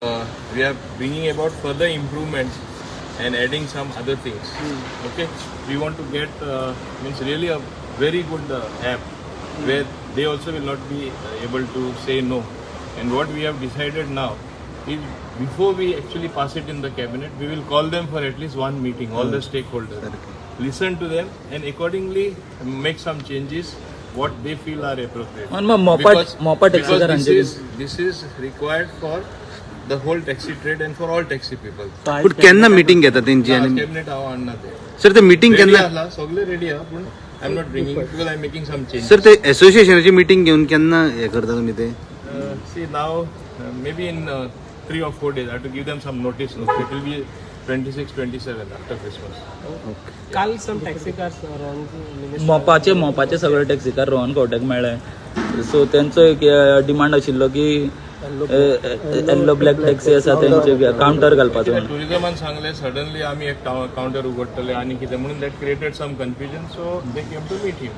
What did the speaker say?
We are bringing about further improvements and adding some other things. Okay, we want to get means really a very good app where they also will not be able to say no. And what we have decided now is before we actually pass it in the cabinet, we will call them for at least one meeting, all the stakeholders. Listen to them and accordingly make some changes what they feel are appropriate. आणि मग Mopa Mopa Because this टॅक्सीकारांचे is this is required for the whole taxi trade and for all taxi people. पूण केन्ना meeting घेता तेंची आनी cabinet हांव हाडना ते sir ते meeting ready केन्ना आसला, सगळे रेडी आहा, पूण I am not bringing because I am making some changes. Sir, ते एसोसिएशनाची मिटींग घेवन केन्ना हें करता तुमी ते? See now, maybe in 3 or 4 days I have to give them some notice. It will be 26, 27 after Christmas. काल सम टॅक्सी कार्स रॉंग मोपाचे मोपाचे सगळे taxi car Rohan खंवटेक मेळ्ळे. सो तेंचो एक डिमांड आशिल्लो की येल्लो ब्लॅक टॅक्सी आसा तेंचे कावंटर घालपाचो म्हणून. टुरिझमान सांगले, सडनली आमी एक कावंटर उगडटले आनी कितें म्हणून, that created some confusion, so they came to meet him.